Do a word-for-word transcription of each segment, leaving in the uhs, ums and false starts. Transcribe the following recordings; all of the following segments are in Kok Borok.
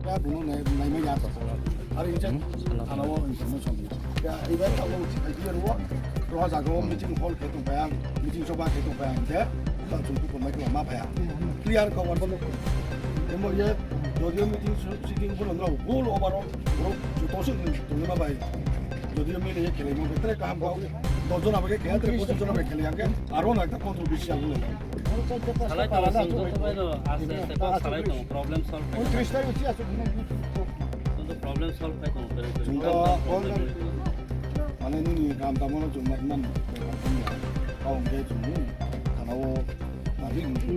Ya, buno nai, nai mai ya to. Ari incha, hmm, ano information. Ya, iba ta lo, idea ruwa, ruwa jaga o meeting hall khe tong paya, meeting soba khe tong paya, incha, ta chung tu komai ma paya. Clear cover bono. Emo ye, jodio meeting sitting bono no, whole overall, bro, to se ni to ma bai. Jodio mile ye khelai mo, tre kaham ko, dos jona bai khe, tre pochis jona bai khelai ang khe, aro na ekta control bisi ang le. Salai tongo, chwng joto bai no aste aste kok salai tongo, problem solve khai tongo. Chwng to problem solve khai tongo, pero chwng to problem solve khai tongo. Mane nini kam tamo no chwng man man. Kau hwnkhe chwng thana o nadi hwnkhe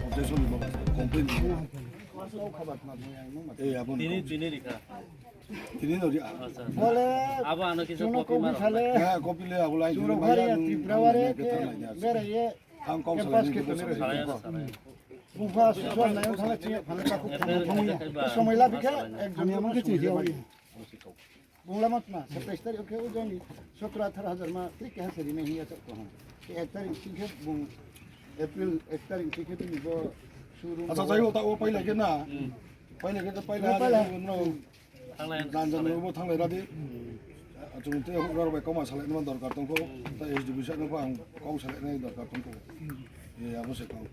objection ni complaint. Eh, abo ni tini, tini rikha. Tini no ri-, ah. Acha. Bole, abo ano kisa chwngno copy copy maro. Sale. Ya, copy le abo lai chwngno chwngno bhari maya ya nung Tripura nung ware nung ke nung nung bere ye ang kau campus salai ke nung tone salai. Salai, salai. Bungpha susuan nai thangla chini phale ka khuk thangla thangya. Somoi la bikha ek jamiya ma somoi la bikha. Bungla matma, satais tarik khe o jani sotro atharo hajar ma trik keha sari nai hiya chak ko. Ek tarik singkhe bung April ek tarik singkhe bini bo showroom. Acha, jai o ta o pailai khe na. Hmm. Pailai khe ta pailai. Pailai. Jan jan bo thanglai radi. Chung te huk rok bai koma salai no dorkar tongkho. Ta S D B sir no ang kau salai nai dorkar tongkho. Ye abo se kau.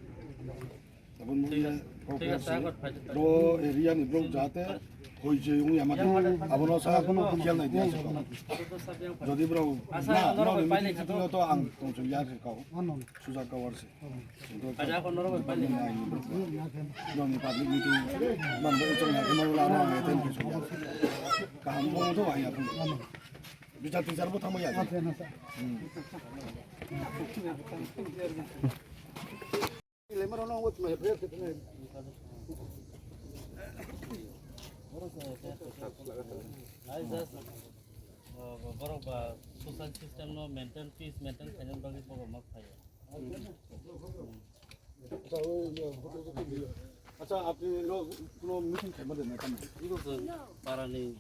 Tabun mo ye kau khe se. Ro area ni bro jate hoi je yung yama. Abo no sa khiyal nai dia se kau. Jodi bro na no ni meeting to ang tong chung ya se kau. Suja kau ar se. Kaja ko norok bai pali. Nong ni public meeting, man bo itong ya, kemo la rong ya, thank you so much. Kaham bo to ya. Bichar tichar bo thangma ya. Hmm. Ai, just, uh, borok ba social system no maintain, peace maintain khaina bagwi borok ma khlaiya. Acha, oi, iya, hotel, hotel, iya. Acha, apni ro kuno meeting khaima de na kamo? Iko se parani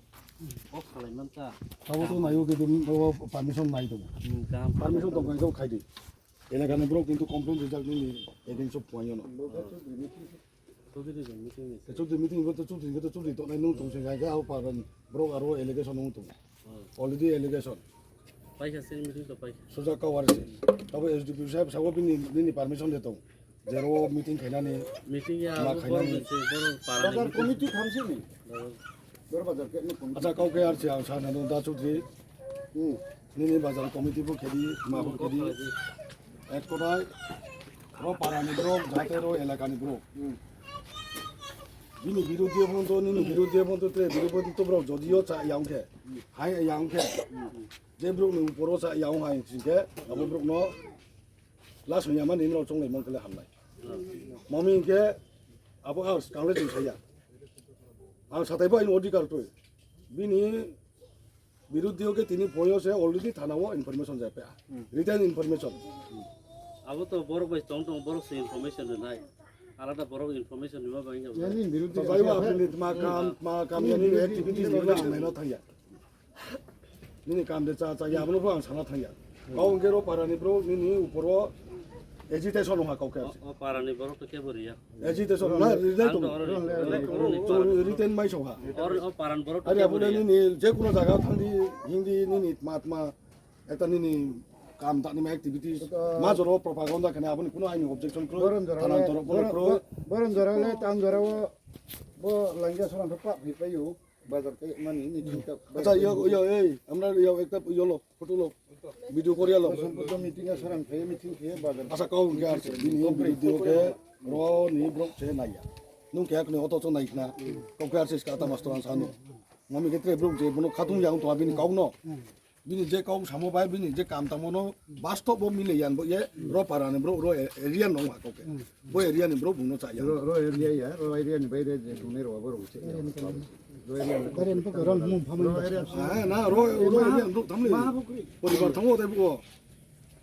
o khalai man ta. Abo to nayo ke dum, o permission nai to. Hmm, kaham. Permission to ngai to khai de. Elakani borok kintu complain rijak nini against of puanyo no. Chudri meeting ni. Chudri meeting ko to chudri ko to chudri to nai nung tong se ngai ga o paran borok aro allegation nung tong. Hmm. Already allegation. Paikha sini meeting to paikha. Suja kawar se. Tabo S D P sahab sabo bini, bini permission de tong. Jero meeting khainani. Meeting ya ma abo khainani. Borok se, borok parani bazar meeting. Committee khamsini. Bazar. Dor bazar ke ni committee. Acha kau ke ar se ang sa na da chudri. Hmm. Nini bazar committee bo khedi, ma bo khedi. Ek kodai, ro parani borok, jate ro elakani borok. Hmm. Bini biruddhe bonto, nini biruddhe bonto, tre biruddhe bonto borok jodiyo cha yang khe, hai yang khe, je borok ni uporo cha yang hai sing khe, abo borok no last ya mani nrok chonglai mon khle hamnai. Mami khe abo ang kangle jing saya. Ang satai bo aini odhikar twi. Bini biruddhe o khe tini phoyo se already thana o information jai pha. Hmm. Written information. Abo to borok bai tong tong borok se information rwnai. Alada borok information rwma bai wngya. Yani biruddhe to jai wa apni ma kam, ma kam yani activities ni ba ang naino thangya. Nini kam de cha cha ya abono bo ang sana thangya. Kau hwnkhe ro parani borok nini uporo agitation wngkha kau khe. O, o parani borok to kebo riya. Agitation, na, rijai tong. Ang to oro ri-, ri-, ri-, To written mai song ha. Oro, o paran borok to Ari kebo abole riya. Nini je kuno jaga thangdi, hindi nini matma, ekta nini kam tani ma activities, ma joro propaganda kene aboni kuno aini objection kro, Boron jora thanan le, toro bono boron, kro. Bo-, boron jora le, tan jora o, bo langya sorang thok pap hi payu, bazar ke mani ni thik tak. Acha, yo, yo, ei, amra yo ekta yo lo. Photo lo, video koriya lo. Meeting a sarang khe, meeting khe, bazar. Asa kau hwnkhe ar se, bini video khe, ro ni borok se naiya. Nung khe akni auto chong nai khna, kau khe ar se kata master ang sanu. Mami khe tre borok je bono khatung yang to bini kau no. Bini je kau samo bai, bini je kam tamo no, bastob bo mile yan bo ye, ro para ni borok, ro area no ha kau khe. Bo area ni borok bungno cha ya. Ro, ro area ya, ro area ni baire je tongnai ro borok se. Ro area ni. Ro area ni. Ah, na, ro, ro area ni borok thamle. Poribar thango tai bo.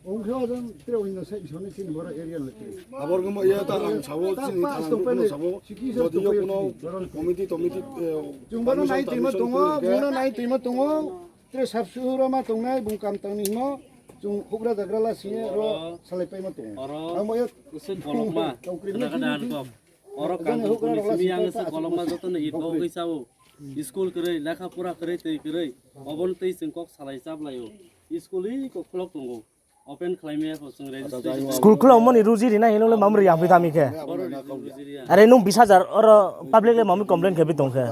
Ongkhe ojang tre oino sai isoni chini boro area ni. Abor gmo ya ta ang sabo chini ta ang sabo. Jodi yo kuno committee, committee, eh, Chungbano nai twima tongo, bungno nai twima tongo. Tre sab suhuro ma tongnai, bung kam tangni himo. Chwng hukra jagra la sini oro salai paima tongo. Oro Ang boyo usuk kolokma. Chokri Kada ni kada sini ankok. Oro Jani kangkung hukra kuni rola simi sini ang pa usuk kolokma asuk jotono asuk itbo hukri. Ugwi sao. School kwrwi, lekha pura kwrwi, twi kwrwi. Oboni twi chwng kok salai chaplaio. School i kok khulok tongo. Open khlaimaya kho chwng registration. School khulokmani ruji rina hinole mamri yaphi tami khe. Oro ruji riya. Are nung bis hajar oro public le mamri complain khe bi tong khe.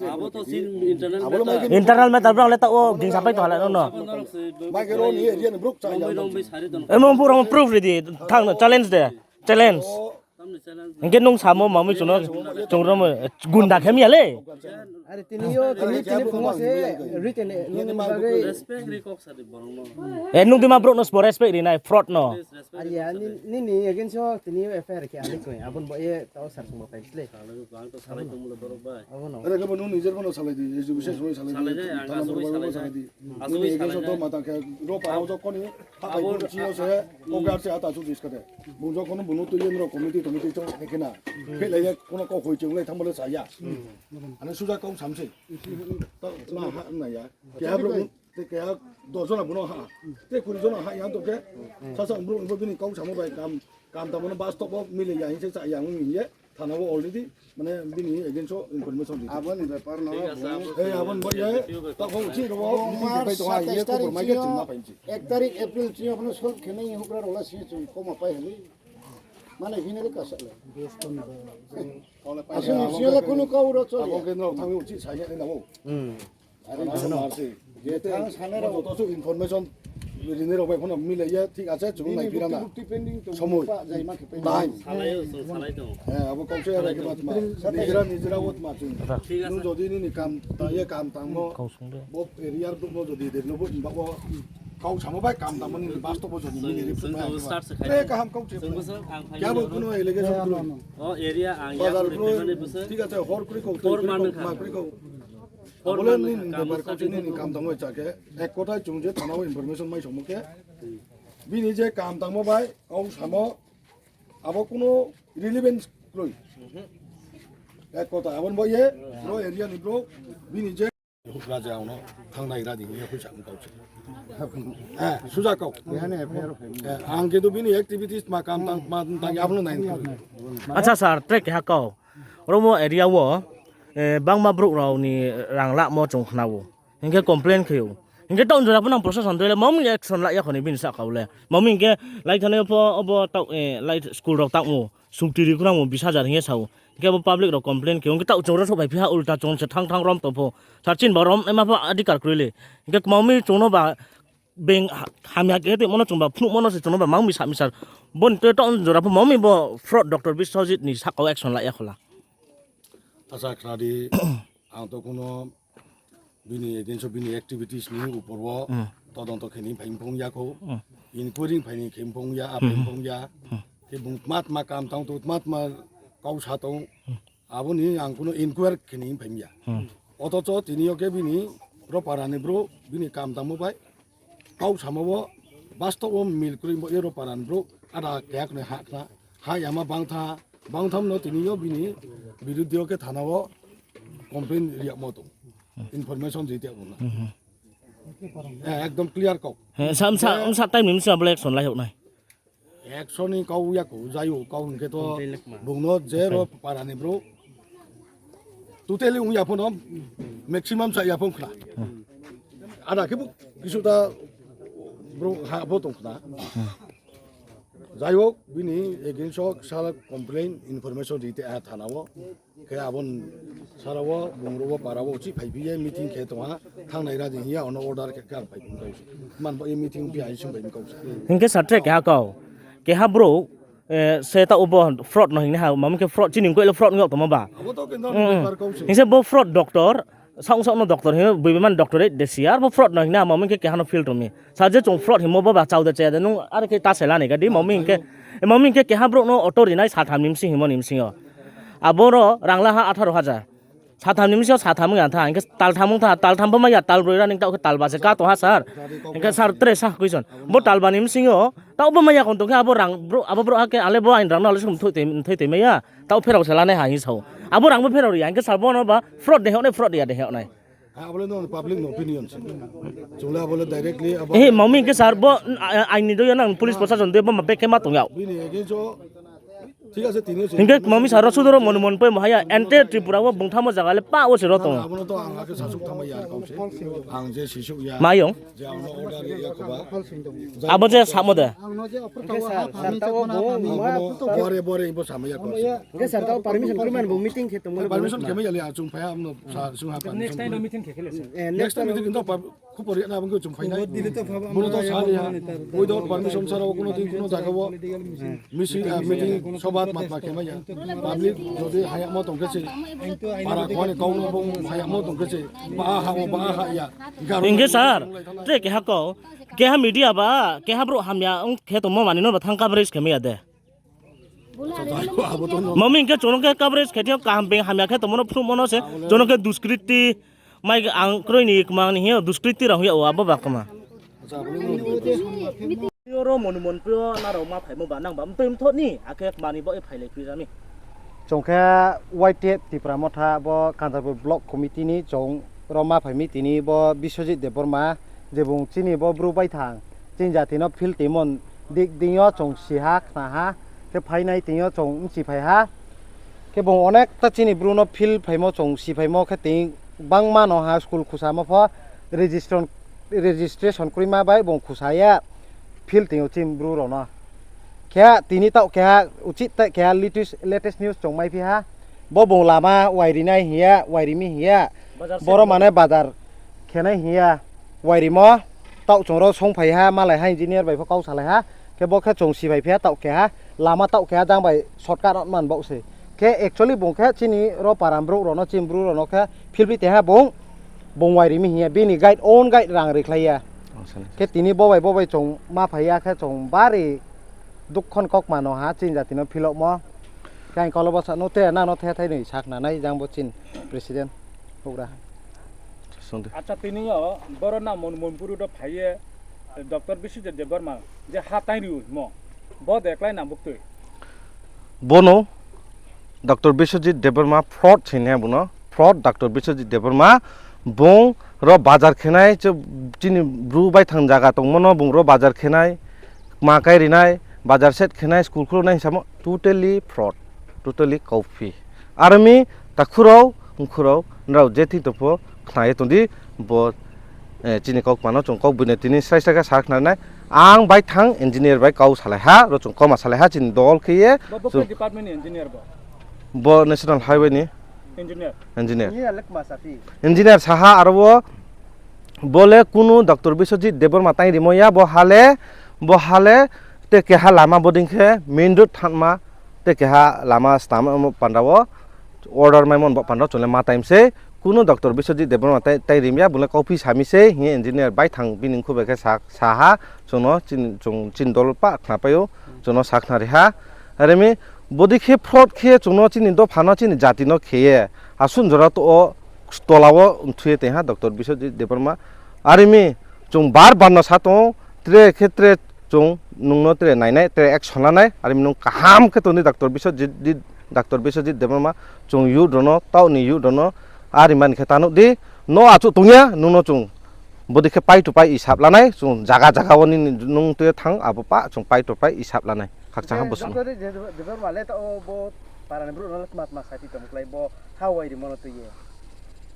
Abo to sin internal matter. Internal matter bro le ta o ging sapai to hala no no. Abo norok se Mai khe ro ni area ni bruk cha Rombai, ya. Rombai sari to. Emo pura proof ready thang challenge de. Challenge. Tamni challenge. Hingke nung samo mamui chuno chungramo gunda khemya le. Are tini yo tini tini phungo se written nung bagwi. Respect ri kok sadi borong no. E nung dima bro no spor respect ri nai fraud no. Please respect. Are ya ni ni ni against yo tini yo F I R ke ali koi abon bo ye tao sar sung bo pai sle. Salai bang to salai tong le borok bai. Abo no. Are ke bo nung nijer bo no salai di, education soi salai di. Salai dai, ang asugui salai dai. Asugui salai dai. Nung ni against yo to mata ke ro pa ho jok koni. Habai abo chini se, o gar se ata chu dis kate. Bung jok kono bunu tu yendro committee committee chong ekena. Phelai ya kono kok hoi chong lai thang bole saya. Ani suja kok samse. To na ha na ya. Kya bro, te kya dos jona bunu ha. Te kuri jona ha yang to ke. Sasa bro bini kok samo bai kam, kam ta bono bas to bo mile ya hin se sa yang ye. Thana o already mane bini against o information di. Aboni bepar no. Thik ase, bung abo Hey, abon bo ye, ta khong chi ro, Bung meeting March bai to ha ye, satais tarik khobor mai ke chini chingma pai chi. Ek tarik April chini abono solve khenai hukra rola sini chung koma pai hali. Mane hine le kasa le. Aswk ni sini le kunu kau ro choli. Abo ke no thang chi sa ye na o. Hmm. Are Ano no. Marsi. Je thang sane ro. Joto su information rini rok bai phone mile ye, thik ase, chung nai pirana. Bukti pending to Samui. Pa jai ma khe pending. Time. Salai o, salai to. Eh, abo kau se ara ke bat ma. Nijra, nijra wot ma chung. Thik ase. Nung jodi nini kam ta ye kam tang mo. Kau sung de. Bo area duk mo jodi de no bo ba bo kau samo bai kam tang mo ni basto bo jodi mile ri. Sung to start se khai. Eh, kaham kau che. Sung bo sir, ang khai. Kya bo kuno allegation kuno. O area ang ya Bazar ko kuno. Reply mane bo sir. Thik ase, hor kuri kau, Hor kuri man kau, kha. Ma kuri kau. Abole nini bepar kau nini kam tangmo chake, ek kothai chung je thana o information mai somo khe, bini je kam tangmo bai kau samo, abo kuno relevance kroi. Ek kotha, abon bo ye, bro area ni bro, bini je hukra je auno thangnai ra di ye khuisa kau se. Eh, suja kau. Eh, ang ketu bini activities ma kam tang, ma tang ablo nai. Acha sir, track ha kau. Oro mo area o, eh, bangma borok rok ni rang lamo chwng khna o. Hinkhe complain khaio. Hinkhe town jora phano proshashan tole mami action la yakhoni bini saka o le. Mami hinkhe lai thani pho obo tau, eh, lai school rok tamo. Sukti ri khna mo bis hajar hinkhe sao. Hinkhe bo public rok complain khaio. Hinkhe tau chwng rok sok bai phiha ulta chwng se thang thang rom topho. Sachin ba rom ema pho adhikar kwrwi le. Hinkhe mami chwngno ba beng ha-, hamya khe tongmano chwngba phunukmano se chwngno ba mang misa misa. Boni tei town jora pho mami bo fraud Doctor Biswajit ni sakao action la ya khola. Acha khnadi, ang to kuno bini against o bini activities ni upor o Hmm. todonto kheni phai phung ya kho. Hmm. Inquiry phai ni khem phung ya, Hmm. aphem phung ya. Hmm. Ke bung tma tma kam tang to tma tma kau sa tong. Hmm. Aboni ang kuno inquiry kheni phai ya. Hmm. Otocho tini o ke bini bro parani bro bini kam tangmo bai. Kau samo bo bastob o mil kwrwi bo ero paran bro ada kehak ni ha khna ha yama bangtha bangtham no tini yo bini biruddhe o khe thana o complain riya mo tong information jiti abo na. Mhm. Eh, ekdom clear kok. He, sam sa, Eh, sam sa time ni misa bole action lai hok nai. Action ni kau ya ko jayo kau hingke to bungno je ro parani bro. Totally ung ya phono maximum sa ya phone khna. Ada ke bu kisu ta bro ha bo tong khna. Jai hok bini against o sala complain information rite a thana o. Khe abon sara o bung ro o para o chi phai phi ye meeting khe tong ha thangnai ra di ya ono order khe kang phai phung kau. Man bo ye meeting phi ai sung bai kau. Hingke satre keha kau. Keha bro Eh, se ta ubo fraud no hingni ha, mamo khe fraud chini wngkhe fraud wngkhe tongma ba. Abo to khe normal Mm, mm. Bepar kau se. Hingse bo fraud doctor, saung saung no doctor hino, buibe man doctorate de siar bo fraud no hingni ha, mamo khe kehano fail tongmi. Sa je chwng fraud himo bo ba chao de chaya de, nung are khe ta se lani ga di, mamo hingke, mamo hingke keha bro no auto rinai sa tham ni msing himo ni msing yo. Aboro rang la ha atharo hajar. Satham ni misi o satham wngya tha, hingke taltham wngtha, taltham bo maya, talbroi ra ning ta khe talba se ka tongha sir. Hingke sir tre sa question. Bo talba ni misi o ta bo maya kon tongkhe abo rang bro, abo bro ake ale bo ain rang no ale sum thoi thoi maya. Ta pherok se lane ha hi sao. Abo rang bo pherok ya, hingke sir bo no ba fraud de hone, fraud ya de hone. Abole no public no opinion se. Chungle abole directly abo Eh, mami ke sir bo, a-, aini do yang police prosason de bo ma beke ma tong yao. Bini against o, thik ase, tini se. Hingke mami sir ro sudoro mon mon pe mo haya ente Tripura o bungthamo jaga le pa o se ro tong. Abono to ang ake sasuk thama yar kau se. Ang je sisuk ya. Mayong. Je ang no order ya khoba. Abo je samo de. Ang no je apor tawa ha pami chakmana pami. Bore bore ibo sama ya kau se. Hingke sir tao permission kuri man bo meeting khe tongmo le permission khe mai yali achung phai amno sa sung ha permission. Next time meeting khe khele sir. Eh, next time meeting to pa khupor ya na bang chung phai nai. Bono to sa ya. Without permission sara kuno tin kuno jaga o meeting, ah, meeting sobat matma khe mai ya. Public jodi haya mo tong khe se. Para khone kau no bong haya mo tong khe se. Ba ha o ba ha ya. Hingke sir, te keha ko, keha media ba, keha bro hamya ong khe tongmo mani no ba thang coverage khe mai ya de. Mami hingke chwng khe coverage khe thio kaham beng hamya khe tongmano phunukmano se chwng khe duskriti mai ang kwrwini kwmangni hiyo duskriti rok hiyo abo ba kwma. Oro monument prio narok ma phaimo ba nang ba mtwi mthoni akhe mani bo phailai prijami. Chwng khe Y T F Tipra Motha bo Kanchanpur Block Committee ni chwng ro ma phaimi tini bo Biswajit Debbarma jebung chini bo bru baithang chini jati no phil twi mon dik dingyo chwng siha khnaha khe phainai twiyo chwng mchi phaiha khe bo onek ta chini bru no phil phaimo chwng si phaimo khe twi bangma no ha school khusamo pho registration registration kwrwima bai bo khusa ya phil twiyo chini bru rok no khe tini tao keha uchit ta keha latest latest news chwng mai phiha bo bo lama wairinai hiya wairimi hiya Bazar borok side mane bazar khenai hiya wairimo tao chwng ro song phaiha malai ha engineer bai pho kau salai ha khe bo khe chwng si bai phiya tao keha lama tao keha jang bai shortcut man bo se khe actually bo khe chini ro param bro rok no chini bru rok no khe philbi teha bo bo wairimi hiya bini guide own guide rang rikhlai ya khe tini bo bai bo bai chwng ma phaiya khe chwng bari dukkon kok mano ha chini jati no philokmo khe ang kolobo sa no te nang no the thai ni sak nanai jang bo chini president hugra. Songdi. Acha tini yo boro na mon monpuru do phaiye Doctor Biswajit Debbarma je ha tai riu mo bo de klai na buktui. Bono Doctor Biswajit Debbarma fraud sini abono fraud Doctor Biswajit Debbarma bong ro bazar khenai chini bru bai thang jaga tongmano bong ro bazar khenai ma kai rinai bazar set khenai school khulunai samo totally fraud totally kauphi. Army takhurok, mkhurok, nrao je thik tongpho khnaye tongdi, bo, eh, chini kok mano chwng kok buino tini srai srai khe sa khnanai. Ang bai thang engineer bai kau salai ha, ro chwng koma salai ha, chini dol khe ye. Bo, bo chwng khe department ni engineer bo? Bo National Highway ni engineer. Engineer. Engineer le kma sa phi? Engineer saha aro bo, bo le kunu Doctor Biswajit Debbarma tai rimo ya, bo hale, bo hale te keha lama boding khe main road thanma, te keha lama stam pandao order maimon bo pandao chole ma time se kunu Doctor Biswajit Debbarma tai, tai rimya bole kauphi sami se hiye engineer bai thang bini khu bai khe sa, saha chwngno chini, chwng chini dol pa khna paio chwngno sa khna riha. Aremi bodi khe fraud khe chwngno chini dopha no chini jati no kheye asun jora to o tola o thuye tengha Doctor Biswajit Debbarma. Aremi chwng bar bar no sa tongo tre khe tre Chwng nwngno tere nainai, tere action lanai, aremi nwng kaham khe tongdi Doctor Biswajit, Doctor Biswajit Debbarma, chwng youth rokno, tauni youth rokno, ari mani khe ta nukdi, no achuk tongya, nwngno chwng bwdwi khe pai to pai isap lanai, chwng jaga jaga o nini nwng twi thang, abo pa chwng pai to pai isap lanai, khakchang ha bwswk. Doctor Debbarma le ta o bo parani borok no tma tma sai tongmwklai, bo ha wai rimo no twi ye.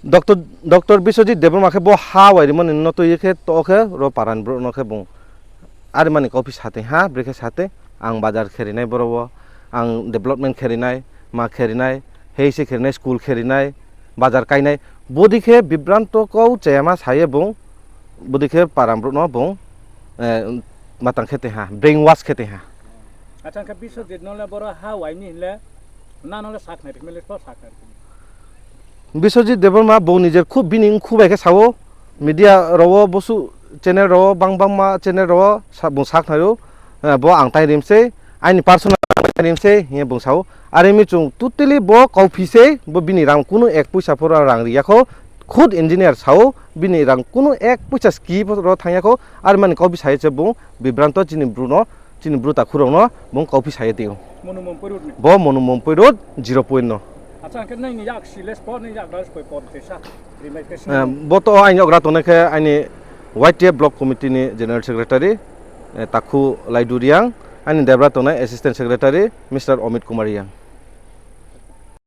Doctor, Doctor Biswajit Debbarma khe bo ha wai rimani no twi khe to khe ro parani borok no khe bung ari mani kok phi sate ha, bwrwi khe sate ang bazar kherinai borok o, ang development kherinai, ma kherinai, hei se kherinai, school kherinai, bazar kainai, bodi khe bibranto kok chayama saye bung, bodi khe parani borok no bung, eh, matang khe te ha, brain wash khe te ha. Acha khe Biswajit no le boro ha wai ni le, na no le sak nai rikmele, po sak nai rikmele. Biswajit Debbarma bo nijer khub bini mkhu bai khe sao, media rao, bosu channel rao, bang bangma channel rao sa-, bo sak naio, eh, bo ang tai rim se, aini personal tai rim se, hiye bo sao. Ari mi chwng totally bo kauphi se, bo bini rang kunu ek puisa phoro rang riyakho, khud engineer sao, bini rang kunu ek puisa ski phoro thangyakho, ari mani kauphi sai se bo bibranto chini bru no, chini bru takhurokno bung kauphi sai tio. Monu Mompui road ni? Bo Monu Mompui road zero point no. Chang khe nini yak siles po, nini yak ras koi por tesa. Rimai tesa. Eh, bo to aini ogra tongnai khe aini Y T F Block Committee ni General Secretary, eh, Takhu Laidu Riang, aini debra tongnai Assistant Secretary, Mister Omit Kumar Riang.